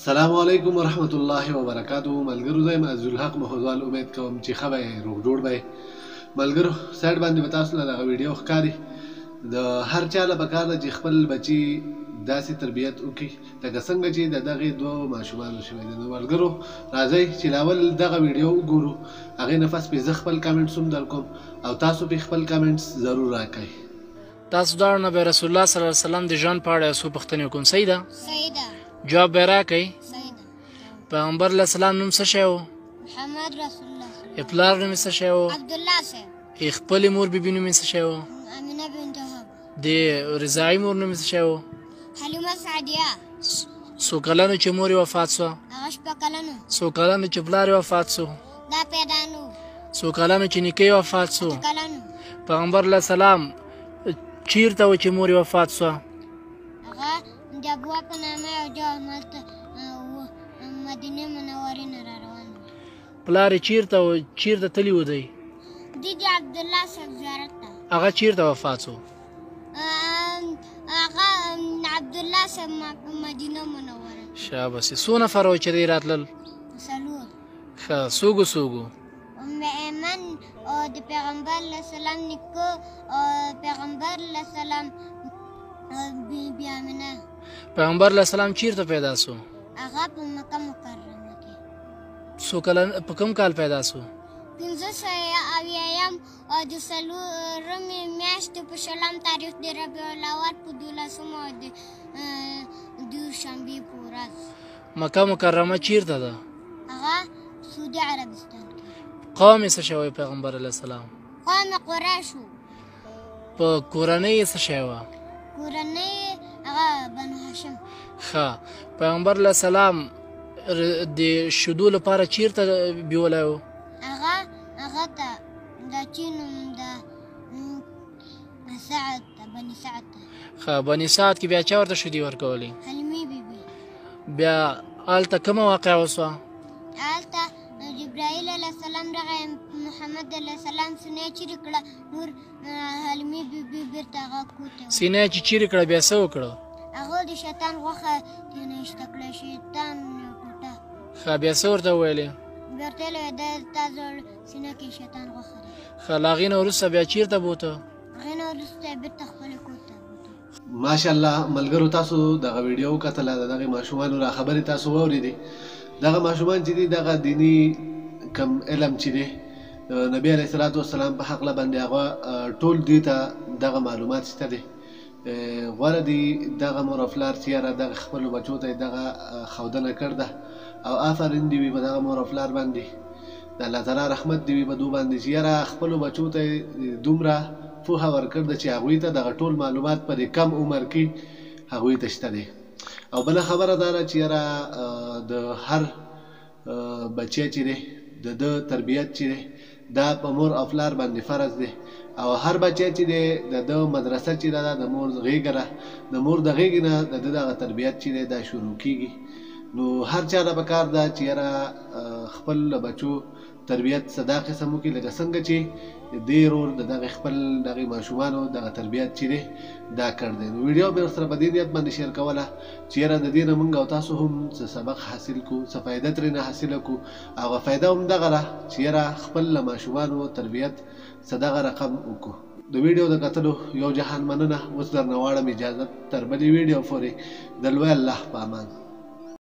السلام علیکم ورحمت الله وبرکاته ملګرو، زه یم عزیزالحق مهودوال. امید کوم چې ښه به یې، روغ جوړ به یې. ملګرو، سایډ باندې به تاسو له دغه ویډیو ښکاري. د هر چا له پکار ده چې خپل بچي داسې تربیت وکړي لکه څنګه چې د دغې دوو ماشومانو شوی دی. نو ملګرو، راځئ چې لاول دغه ویډیو وګورو، هغې نه پس پې زه خپل کمنټس هم درکوم او تاسو پې خپل کمنټس ضرور راکړئ. تاسو دواړو نه به رسول الله صلی الله علیه وسلم د ژوند په اړه یو څو پوښتنې وکړم، صحیح ده؟ صحیح ده. جواب به یې راکړئ؟ صحیح ده. پیغمبر علیه السلام نوم څه شی و؟ محمد رسول الله. یې پلار نوم یې څه شی و؟ عبدالله صاحب. یې خپلې مور بیبي نوم یې څه شی و؟ امینه بنت وهب. د رضاعي مور نوم یې څه شی و؟ حلیمه سعدیه. څو کلنو چې مور یې وفات سوه؟ هغه 6 کلنو. څو کلنو چې پلار یې وفات سو؟ دا پیدا نو. څو کلنو چې نیکه یې وفات سو؟ 8 کلنو. پیغمبر علیه السلام چیرته و چې مور یې وفات سوه؟ هغه د ابوا په نامه یو ځای هملته مدینې منورې نه را روان و. پلار یې چیرته و، چیرته تللی و دی؟ دی د عبدالله صاحب زیارت ته. هغه چیرته وفات سو؟ هغه عبدالله صاحب مدینه منوره. شاباسي. څو نفره و چې دی راتلل؟ 4. ښه، څوګو څوګو؟ ام ایمن او د پیغمبر علیه السلام نیکه او پیغمبر علیه السلام بی بی امینه. پیغمبر علیه السلام چیرته پیدا سو؟ هغه په مکه مکرمه کې. څو کلن، په کوم کال پیدا سو؟ 570 او د 4مې میاشتې په 20 تاریخ د ربیع الاول په 12 او د دوشنبې په ورځ. مکه مکرمه چیرته ده؟ هغه سعودي عربستان کې. قوم یې څه شی و پیغمبر علیه السلام؟ قوم قریش و. په کورنۍ یې څه شی وه؟ کورنۍ هغه بنو هاشم. ښه، پیغمبر علیه السلام د شیدو لپاره چیرته بیولی و؟ هغه هغه ته د چې نوم د سعد ته، بني سعد ته. ښه، بني سعد کې بیا چا ورته شیدې ورکولې؟ حلیمې بیبي. بیا هلته کومه واقعه وسوه؟ هلته جبرائیل علیه السلام راغی، محمد علیه السلام سینه یې چیرې کړه، نور حلیمې بیبي بېرته هغه کور ته. سینه یې چې چیرې کړه بیا څه وکړه؟ هغه د شیطان غوښه ترې ایسته کړه، شیطان یو ټوټه. ښه، بیا څه ورته وویلې؟ بیا ورته ویل دا تا زړ سینه کې شیطان غوښه ده. ښه، له هغې نه وروسته بیا چیرته بوته؟ هغې نه وروسته یې بېرته خپلې کور ته بوته. ماشاءالله ملګرو، تاسو دغه ویډیو وکتله، د دغې ماشومانو را خبرې تاسو واورېدې. دغه ماشومان چې دي دغه دیني کم علم چې دی نبی علیه الصلاة والسلام په حقله باندې هغه ټول دوی ته دغه معلومات شته دی. غوره دي دغه مور او پلار چې یاره دغه خپلو بچو ته یې دغه ښودنه کړې ده، او آفرین دې وي په دغه مور او پلار باندې، د الله تعالی رحمت دې وي په دوی باندې چې یاره خپلو بچو ته یې دومره پوهه ورکړې ده چې هغوی ته دغه ټول معلومات په دې کم عمر کې هغوی ته شته دی. او بله خبره دا ده چې یاره د هر بچی چې دی د ده تربیت چې دی دا په مور او پلار باندې فرض دی، او هر بچی چې دی د ده مدرسه چې ده د مور غېږه ده، د مور د غېږې نه د ده دغه تربیت چې دی دا شروع کېږي. نو هر چا له پکار ده چې یاره خپل بچو تربیت څه دا قسم وکړي لکه څنګه چې دې ورور د دغې خپل دغې ماشومانو دغه تربیت چې دی دا کړ دی. نو ویډیو مې ورسره په دې نیت باندې شیر کوله چې یاره د دې نه موږ او تاسو هم څه سبق حاصل کړو، څه فایده ترېنه حاصله کړو. هغه فایده هم دغه ده چې یاره خپل له ماشومانو تربیت څه دغه رقم وکړو. د ویډیو د کتلو یو جهان مننه. اوس درنه غواړم اجازت تر بلې ویډیو پورې د لوی الله په امان.